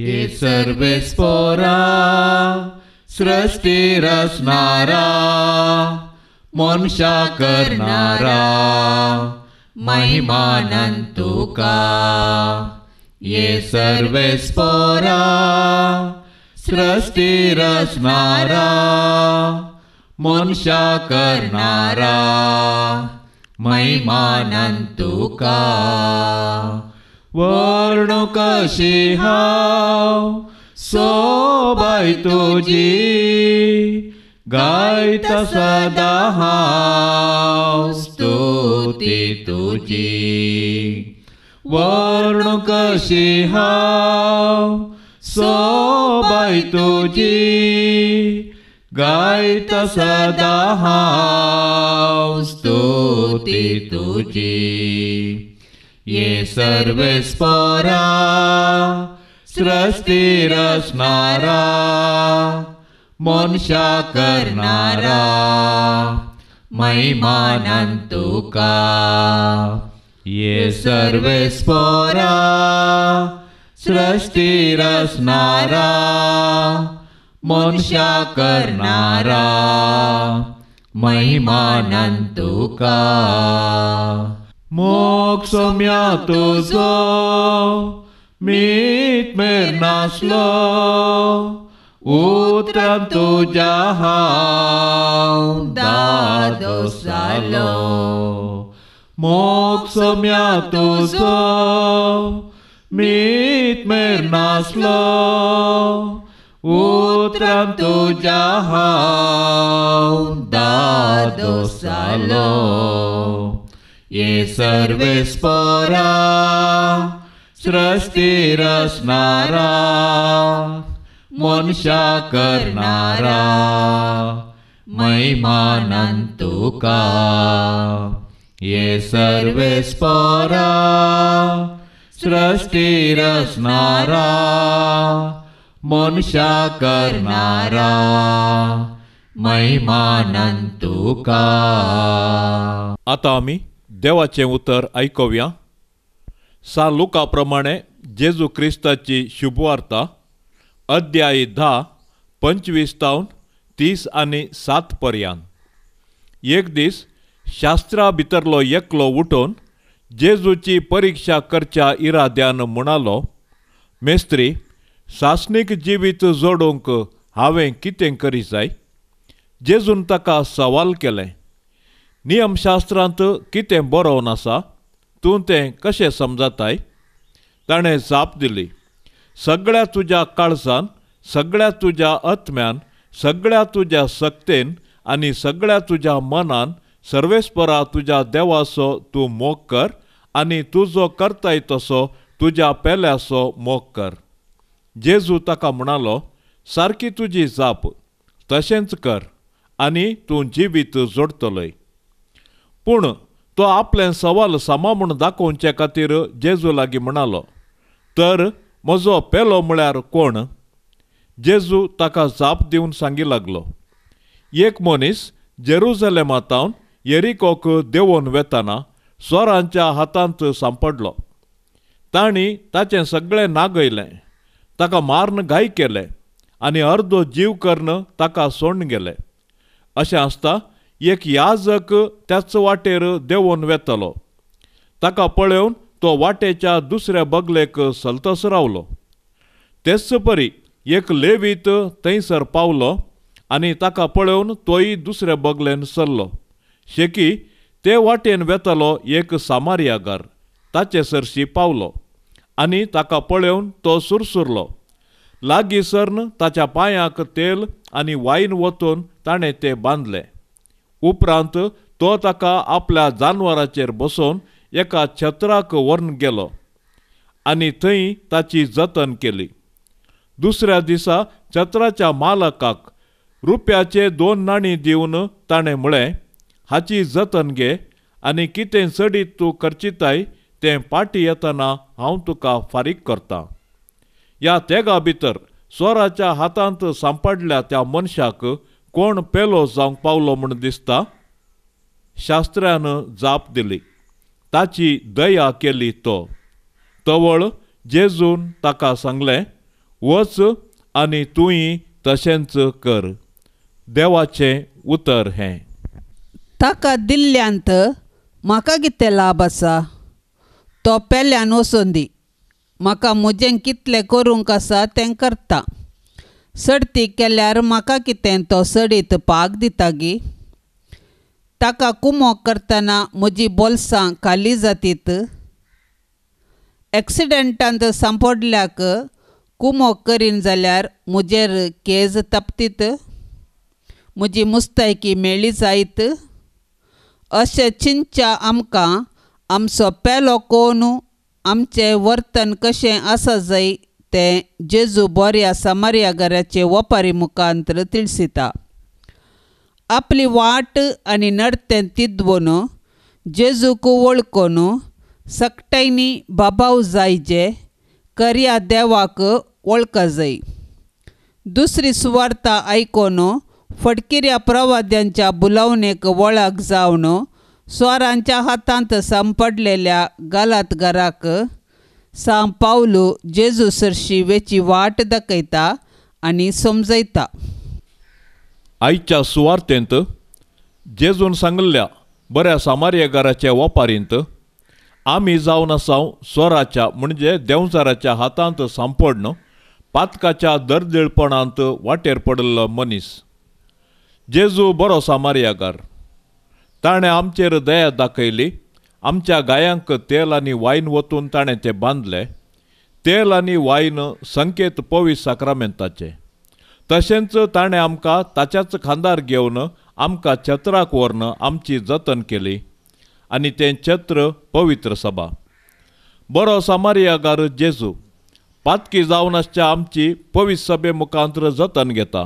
हे सर्वेस्पोरा सृष्टी रचणारा मनशा करणारा महिमानंद तुका. हे सर्वेस्पोरा सृष्टी रचणारा मनशा करणारा महिमानंद तुका. वर्णू कशी हांव सोबाय तुजी गायता सदा हांव स्तुती तुजी. वर्णू कशी हांव सोबाय तुजी गायता सदा हांव स्तुती तुजी. हे सर्वेस्पोरा सृष्टी रचणारा मनशा करणारा महिमानंद तुका. हे सर्वेस्पोरा सृष्टी रचणारा मनशा करणारा महिमानंद तुका. मोग सोम्या तुजो मीत मेर नासलो उतरां तुज्या हांव दादोस जालो. मोग सोम्या तुजो मीत मेर नासलो उतरां तुज्या हांव दादोस जालो. हे सर्वेस्पोरा सृष्टी रचणारा मनशा करणारा महिमानंद तुका. हे सर्वेस्पोरा सृष्टी रचणारा मनशा करणारा महिमानंद तुका. आतां आमी देवाचें उतर आयकुया. सान लुका प्रमाणे जेजू क्रिस्ताची शुभवार्ता अध्याय 10 25 तावन 30 आनी 7 पर्यंत. एक दीस शास्त्रा भितरलो एकलो उठून जेजूची परिक्षा करच्या इराद्यान म्हणालो, मेस्त्री, सासणीक जिवीत जोडूंक हांवें कितें करी जाय? जेजून ताका सवाल केलें, नियमशास्त्रांत कितें बरोवन आसा, तूं तें कशें समजताय? ताणें जाप दिली, सगळ्या तुज्या काळजान, सगळ्या तुज्या आत्म्यान, सगळ्या तुज्या सक्तेन आनी सगळ्या तुज्या मनान सर्वेस्परा तुज्या देवाचो तूं मोग कर आनी तुजो करताय तसो तुज्या पेल्याचो मोग कर. जेजू ताका म्हणालो, सारकी तुजी जाप, तशेंच कर आनी तूं जिवीत जोडटलोय. पूण तो आपलें सवाल समा म्हूण दाखोवचे खातीर जेजू लागीं म्हणालो, तर म्हजो पेलो म्हळ्यार कोण? जेजू ताका जाप दिवन सांगी लागलो, एक मनीस जेरुजलेमा तावन येरिकोक देंवोन वेताना चोरांच्या हातांत सांपडलो. तांणी ताचें सगळें नागयलें, ताका मारून घाय केले आनी अर्दो जीव करून ताका सोडून गेले. अशें आसता एक याजक त्याच वाटेर देंवोन वेतलो. ताका पळोवन तो वाटेच्या दुसऱ्या बगलेक सलतस रावलो. तेच परी एक लेवीत थंयसर पावलो आनी ताका पळोवन तोय दुसऱ्या बगलेन सरलो. शेकी ते वाटेन वेतलो एक सामारियागार ताचे सरशी पावलो आनी ताका पळोवन तो सुरसुरलो. लागीं सरन ताच्या पांयाक तेल आनी वायन वतून ताणें तें बांदलें. उपरांत तो ताका आपल्या जानवराचेर बसोवन एका छत्राक व्हरून गेलो आनी थंय ताची जतन केली. दुसऱ्या दिसा छत्राच्या मालकाक रुपयाचे 2 नाणी दिवन ताणें म्हळें, हाची जतन घे आनी कितें चडीत तूं खर्चिताय तें पाटी येतना हांव तुका फारीक करतां. ह्या तेगा भितर चोराच्या हातांत सांपडल्या त्या मनशाक कोण पेलो जावंक पावलो म्हूण दिसता? शास्त्र्यान जाप दिली, ताची दया केली तो. तवळ जेजून ताका सांगलें, वच आनी तूंय तशेंच कर. देवाचें उतर हें. ताका दिल्ल्यांत म्हाका कितें लाभ आसा? तो पेल्यान वचून दी. म्हाका म्हजें कितलें करूंक आसा तें करता. सडती केल्यार म्हाका कितें तो सडीत पाक दिता गी? ताका कुमोक करतना म्हजी बोल्सां खाली जातीत? एक्सिडंटांत सांपडल्याक कुमोक करीन जाल्यार म्हजेर केज तापतीत? म्हजी मुस्तायकी मेळ्ळी जायत? अशें चिंतच्या आमकां आमचो पेलो कोण, आमचें वर्तन कशें आसा जाय तें जेजू बोऱ्या सामारिया घराचे वपारी मुखांतर तिळसिता. आपली वाट आनी नडतें तिद्वोन जेजूक वळखून सकटायनी बाबाव जायजे करया देवाक वळखा जाय. दुसरी सुवार्ता आयकून फटकिऱ्या प्रवाद्यांच्या बुलावणेक वळख जावन स्वारांच्या हातांत सांपडलेल्या गालातगाराक सांव पावलू जेजू सरशी वेची वाट दाखयता आनी समजयता. आयच्या सुवार्तेंत जेजून सांगिल्ल्या बऱ्या सामारियगाराच्या वपारींत आमी जावन आसाव स्वराच्या म्हणजे देंवचाराच्या हातांत सांपडन पातकाच्या दर्दीळपणांत वाटेर पडिल्लो मनीस. जेजू बरो सामारियागार. ताणें आमचेर दया दाखयली. आमच्या गायांक तेल आनी वायन वतून ताणें तें बांदलें. तेल आनी वायन संकेत पवित्र साक्रामेंताचे. तशेंच ताणें आमकां ताच्याच खांदार घेवन आमकां छत्राक व्हरून आमची जतन केली आनी तें छत्र पवित्र सभा. बरो सामारियागार जेजू पातकी जावन आसच्या आमची पवित्र सभे मुखांतर जतन घेता.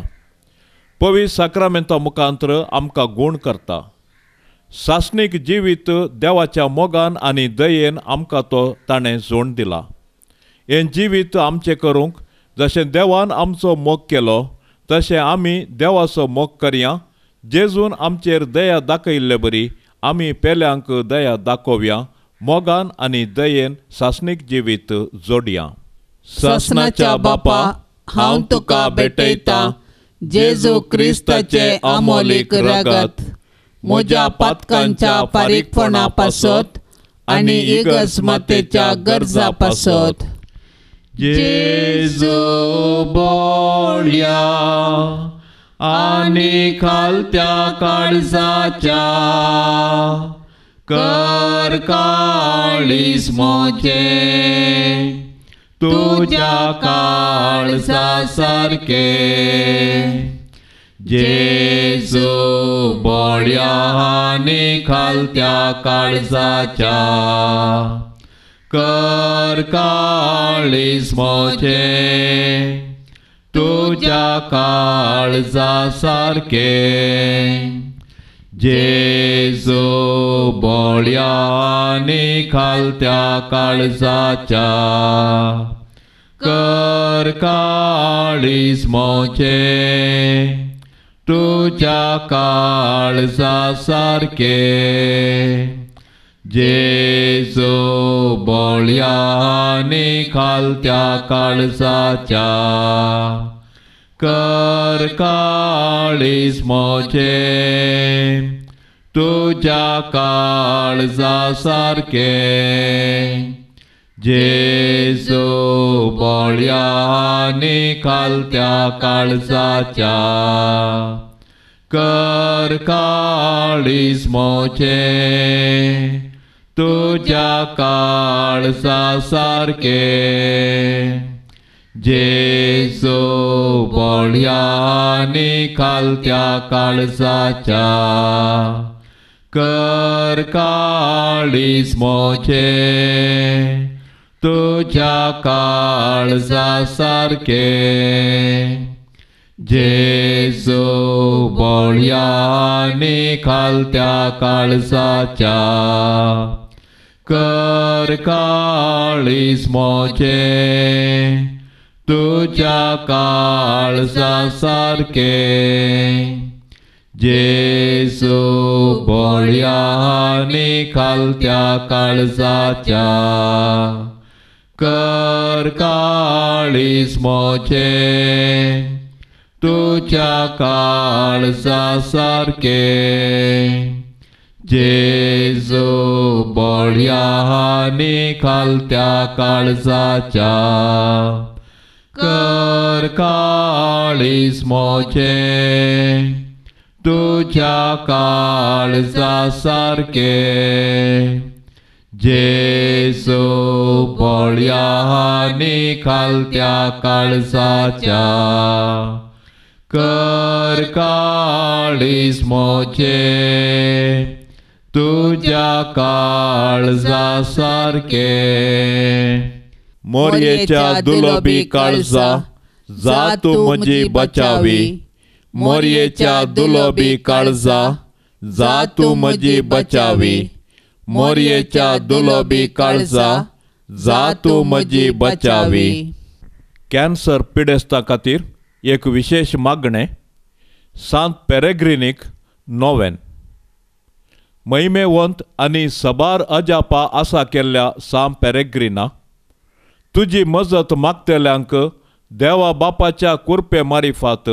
पवित्र साक्रामेंता मुखांतर आमकां गूण करता. सासणीक जिवीत देवाच्या मोगान आनी दयेन आमकां तो ताणें जोड दिला. हें जिवीत आमचें करूंक जशें देवान आमचो मोग केलो तशें आमी देवाचो मोग करया. जेजून आमचेर दया दाखयल्ले बरी आमी पेल्यांक दया दाखोवया. मोगान आनी दयेन सासणीक जिवीत जोडया. सासणाच्या बापा, हांव तुका भेटयतां जेजू क्रिस्ताचें अमोलीक रगत म्हज्या पातकांच्या फारीकपणा पासत आनी इगर्ज मातेच्या गरजा पासत. जेजू बोळया आनी खालत्या काळजाच्या कर काळीज म्हजें तुज्या काळजा सारकें. जेजू बोळया आनी खालत्या काळजाच्या कर काळीज म्हजें तुज्या काळजा सारकें. जेजू बोळया आनी खालत्या काळजाच्या कर काळीज म्हजें तुज्या काळजा सारकें. जेजू बोळया आनी खालत्या काळजाच्या कर काळीज म्हजें तुज्या काळजा सारकें. जेजू बोळया आनी खालत्या काळजाच्या कर काळीज म्हजें तुज्या काळजा सारकें. जेजू बोळया आनी खालत्या काळजाच्या कर काळीज म्हजें तुज्या काळजा सारकें. जेजू बोळया आनी खालत्या काळजाच्या कर काळीज म्हजें तुज्या काळजा सारकें. जेजू बोळया आनी खालत्या काळजाच्या कर काळीज म्हजें तुज्या काळजा सारकें जेजू बळया आनी खालत्या काळजाच्या कर काळीज म्हजें तुज्या काळजा सारकें जेजू बळया आनी खालत्या काळजाच्या कर काळीज म्हजें तुज्या काळजा सारकें. मोरयेच्या दुलोबी काळजा जा तूं म्हजी बचावी. मोरयेच्या दुलोबी काळजा जा तूं म्हजी बचावी. मोरयेच्या दुलोबी काळजा जा तूं म्हजी बचावी. कॅन्सर पिडेस्तां खातीर एक विशेश मागणें. सांत पेरेग्रिनीक नोवेन. महिमेवंत आनी सबार अजापा आसा केल्ल्या सांत पेरेग्रिना, तुजी मजत मागतल्यांक देवा बापाच्या कुरपे मारिफात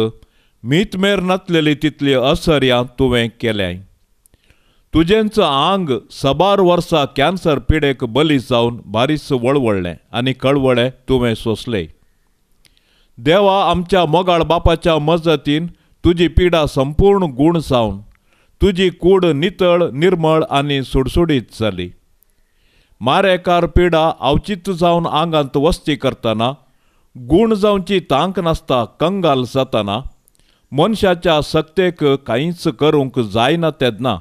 मीतमेर नातलेली तितली असर्यां तुवें केल्याय. तुजेंच आंग सबार वर्सां कॅन्सर पिडेक बली जावन बारीस वळवळ्ळें आनी कळवळे तुवें सोंसले. देवा आमच्या मोगाळ बापाच्या मजतीन तुजी पिडा संपूर्ण गूण जावन तुजी कूड नितळ निर्मळ आनी सुडसुडीत जाली. मारेकार पिडा अवचीत जावन आंगांत वस्ती करतना गूण जावची तांक नासता कंगाल जातना मनशाच्या सक्तेक कांयच करूंक जायना तेन्ना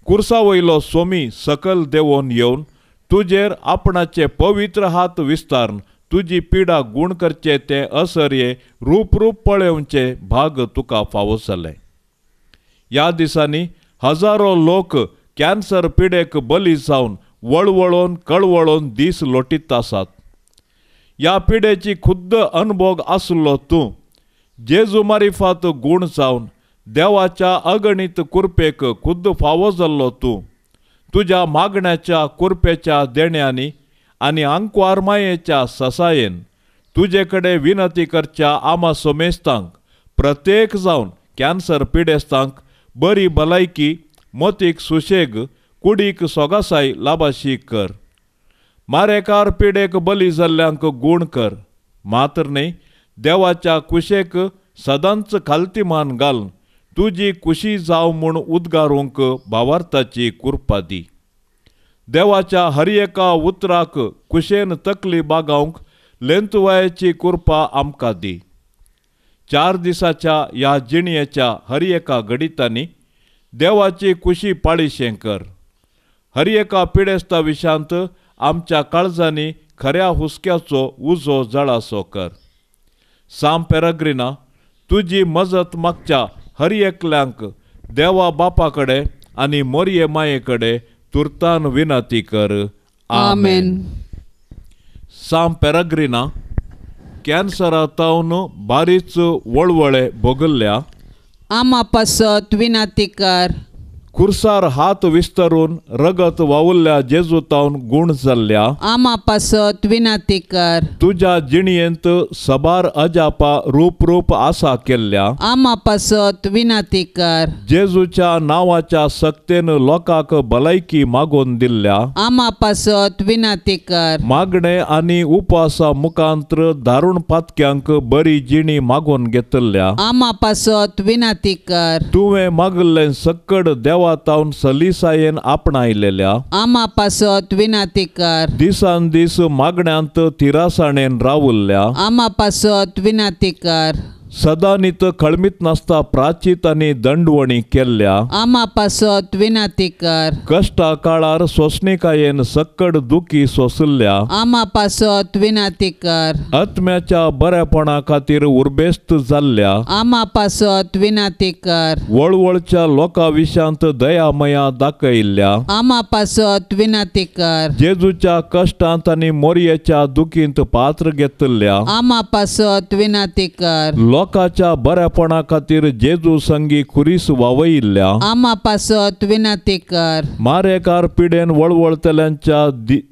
कुर्सा वयलो सोमी सकल देंवोन येवन तुजेर आपणाचे पवित्र हात विस्तारून तुजी पिडा गूण करचे तें असर्ये रूप रूप पळोवचे भाग तुका फावो जालें. ह्या दिसांनी हजारो लोक कॅन्सर पिडेक बली जावन वळवळोन कळवळोन दीस लोटीत आसात. ह्या पिडेची खुद्द अनभोग आसलो तूं जेजू मारिफात गूण जावन देवाच्या अगणीत कुरपेक खुद्द फावो जाल्लो तूं तुज्या मागण्याच्या कुरपेच्या देण्यांनी आनी आंकवार मायेच्या ससायेन तुजे कडेन विनंती करच्या आमा सोमेस्तांक प्रत्येक जावन कॅन्सर पिडेस्तांक बरी भलायकी, मोतीक सुशेग, कुडीक सोगासाय लाबाशी कर. मारेकार पिडेक बली जाल्ल्यांक गूण कर. मात्र न्हय देवाच्या कुशेक सदांच खालती मान घालून तुजी कुशी जावं म्हूण उद्गारूंक भावार्थाची कुरपा दी. देवाच्या हर एका उतराक कुशेन तकली बागावंक लेंतवायेची कुरपा आमकां दी. 4 दिसाच्या ह्या जिणयेच्या हर एका घडितांनी देवाची कुशी पाळीशें कर. हर एका पिडेस्ता विशांत आमच्या काळजांनी खऱ्या हुस्क्याचो उजो जळासो कर. सांत पेरेग्रिना, तुजी मजत मागच्या हर एकल्यांक देवा बापा कडेन आनी मोरये माये कडेन तुर्तान विनंती कर. आमेन. सांत पेरेग्रिना, कॅन्सरा तावन बारीच वळवळे भोगल्ल्या आमा पासत विनंती कर. खुर्सार हात विस्तरून रगत वावुल्ल्या जेजू तावन गूण जाल्ल्या आमा पासत विनंती कर. तुज्या जिणयेंत सबार अजापा रूप रूप आसा केल्ल्या आमा पासत विनंती कर. जेजूच्या नांवाच्या सक्तेन लोकांक भलायकी मागोवन दिल्ल्या आमा पासत विनंती कर. मागणे आनी उपवासा मुखांत्र दारुण पातक्यांक बरी जिणी मागोवन घेतल्या आमा पासत विनंती कर. तुवें मागल्लें सक्कड देवा तावन सलिसायेन आपणायलेल्या आमा पासत विनंती कर. दिसान दीस मागण्यांत तिरासाणेन रावल्ल्या आमा पासत विनंती कर. सदानीत खळमीत नासता प्राचीत आनी दंडवणी केल्ल्या आमा पासत विनंती कर. कश्टा काळार सोंसणिकायेन सक्कड दुखी सोंसल्ल्या आमा पासत विनंती कर. आत्म्याच्या बरेपणा खातीर उर्बेस्त जाल्ल्या आमा पासत विनंती कर. वळवळच्या लोकां विशांत दयामया दाखयल्ल्या आमा पासत विनंती कर. जेजूच्या कश्टांत आनी मोरयेच्या दुखींत पात्र घेतल्ल्या आमा पासत विनंती कर. लोकांच्या बऱ्यापणा खातीर जेजू संगी खुरीस वावयिल्ल्या आमा पासत विनंती कर. मारेकार पिडेन वळवळतल्यांच्या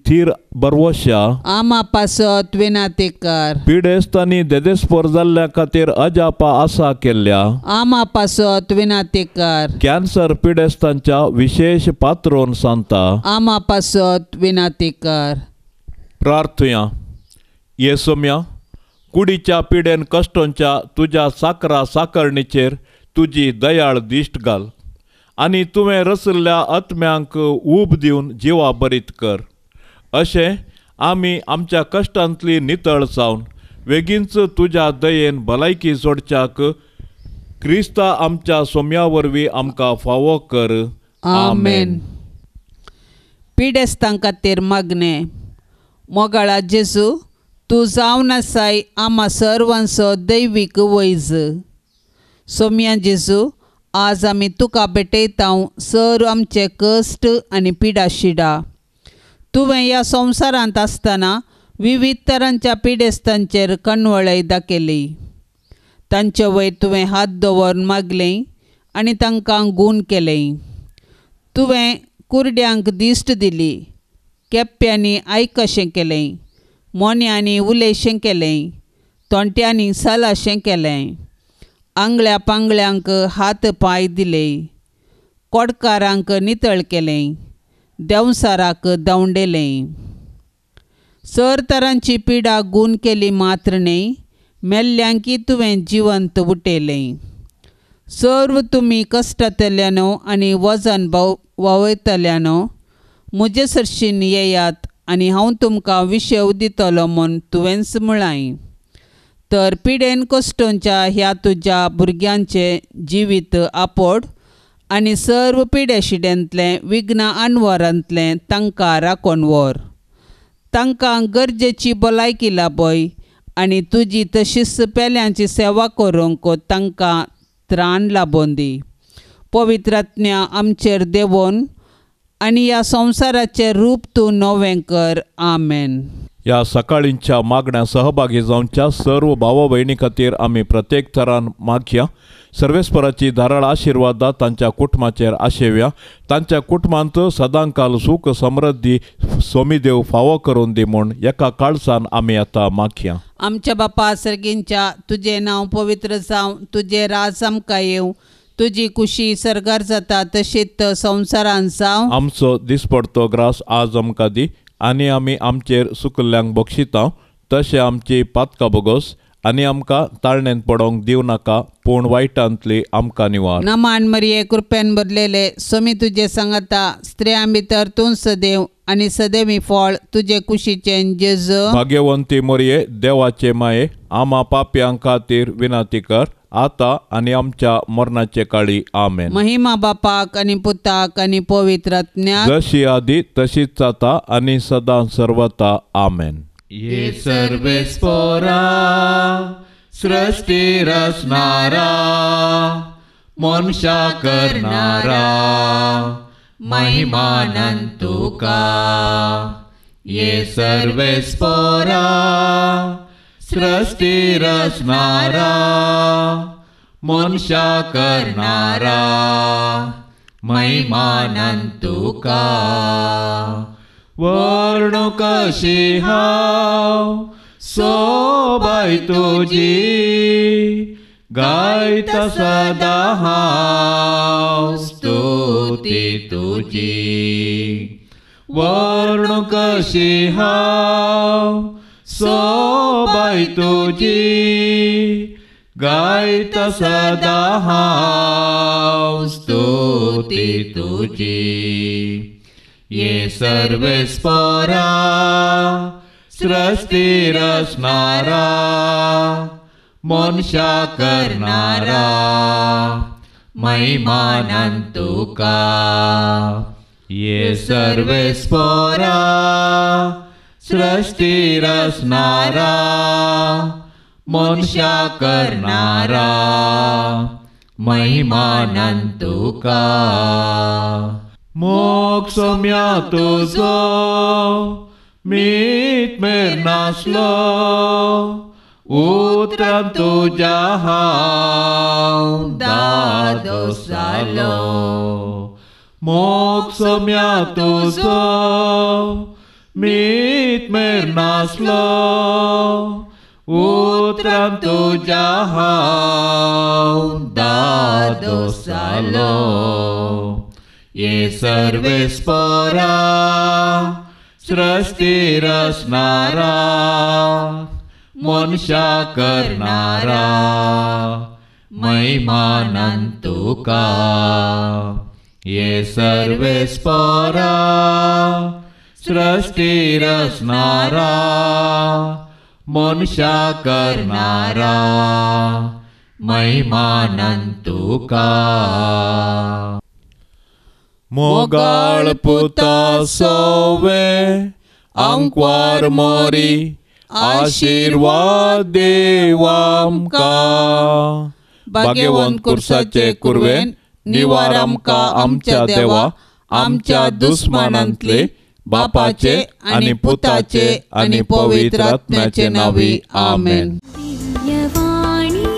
थीर बरवश्या आमा पासत विनंती कर. पिडेस्तांनी देदेस्पोर जाल्ल्या खातीर अजापा आसा केल्ल्या आमा पासत विनंती कर. कॅन्सर पिडेस्तांच्या विशेष पात्रोन सांता आमा पासत विनंती कर. प्रार्थुया. येसोम्या, कुडीच्या पिडेन कश्टोंच्या तुज्या साकरा साकरणीचेर तुजी दयाळ दिश्ट घाल आनी तुवें रचल्ल्या आत्म्यांक ऊब दिवन जिवा बरीत कर. अशें आमी आमच्या कश्टांतली नितळ जावन वेगींच तुज्या दयेन भलायकी जोडच्याक क्रिस्ता आमच्या सोम्या वरवीं आमकां फावो कर. आमेन. पिडेस्तां खातीर मागणें. मोगाळा जेजू, तूं जावन आसाय आमा सर्वांचो दैवीक वैज. सोम्या जेजू, आज आमी तुका भेटयता सर आमचे कश्ट आनी पिडाशिडा. तुवें ह्या संवसारांत आसतना विविध तरांच्या पिडेस्तांचेर कणवळय दाखयली. तांचे वयर तुवें हात दवरून मागलें आनी तांकां गूण केलें. तुवें कुरड्यांक दिश्ट दिली, केप्प्यांनी आयकशें केलें, मोन्यांनी उलयशें केलें, तोंट्यांनी सलाशें केलें, आंगळ्या पांगळ्यांक हात पांय दिले, कोडकारांक नितळ केलें, देंवसाराक धांवडेलें. सर तरांची पिडा गूण केली मात्र न्हय, मेल्ल्यांकी तुवें जिवंत उठयलें. सर्व तुमी कश्टांतल्यानो आनी वजन वावयतल्यानो म्हजे सरशीन येयात आनी हांव तुमकां विशेव दितलो म्हूण तुवेंच म्हळां. तर पिडेन कश्टोंच्या ह्या तुज्या भुरग्यांचें जिवीत आपोड आनी सर्व पिडेशिड्यांतलें विघ्न अनवरांतलें तांकां राखून व्हर. तांकां गरजेची भलायकी लाबय आनी तुजी तशीच पेल्यांची सेवा करूंक तांकां त्राण लाबोवन दी. पवित्र आत्म्या आमचेर देंवोन आनी ह्या संवसाराचें रूप तूं नवें कर. आमेन. ह्या सकाळींच्या मागण्या सहभागी जावच्या सर्व भावा भयणी खातीर आमी प्रत्येक थरान मागया. सर्वेस्पराची धाराळ आशिर्वादा तांच्या कुटुंबाचेर आशेवया. तांच्या कुटुंबांत सदांकाल सूख समृद्धी सोमीदेव फावो करून दी म्हूण एका काळसान आमी आतां मागया. आमच्या बापा सर्गींच्या, तुजें नांव पवित्र जावं, तुजें राज आमकां येवं, तुजी कुशी सर्गार जाता तशीच संवसारांत जावं. आमचो दिसपडतो ग्रास आज आमकां दी आनी आमी आमचेर सुकल्ल्यांक बक्षिता तशें आमची पातकां बोगोस आनी आमकां ताळणेंत पडोवंक दिवं नाका, पूण वायटांतली आमकां निवार. नमान मरिये, कृपेन भरलेले, सोमी तुजे सांगता, स्त्रियां भितर तूं सदैव आनी सदैवी फळ तुजे कुशीचें जेजू. भाग्यवंती मरिये, देवाचे माये, आमा पापयां खातीर विनंती कर आता आनी आमच्या मरणाचे काळी. आमेन. महिमा बापाक आनी पुताक आनी पवित्र आत्म्याक, जशी आदी तशीच जाता आनी सदां सर्वता. आमेन. ये सर्वेस्पोरा सृष्टी रचणारा मनशा करणारा महिमानंद तुका. ये सर्वेस्पोरा सृष्टी रचणारा मनशा करणारा महिमानंद तुका. वर्णू कशी हांव सोबाय तुजी, गायता सदा हांव स्तुती तुजी. वर्णू कशी हांव सोबाय तुजी, गायता सदा हांव स्तुती तुजी. ये सर्वेस्पोरा सृष्टी रचणारा मनशा करणारा महिमानंद तुका. ये सर्वेस्पोरा सृष्टी रचणारा मनशा करणारा महिमानंद तुका. मोग सोम्या तुजो मीत मेर नासलो, उतरां तुज्या हांव दादोस जालो. मोग सोम्या तुजो मीत मेर नासलो, उतरां तुज्या हांव दादोस जालो. ये सर्वेस्परा सृष्टी रचणारा मनशा करणारा महिमानंद तुका. ये सर्वेस्परा सृष्टी रचणारा मनशा करणारा महिमानंद तुका. मोगाळ पुता सोवे आंकवार मोरी आशीर्वाद देव आमकां. भाग्यवंत कुर्साचे कुरवेन निवार आमकां आमच्या देवा आमच्या दुस्मानांतले बापाचे आनी पुताचे आनी पवित्र आत्म्याचे नांवी आमेन. दिव्यवाणी.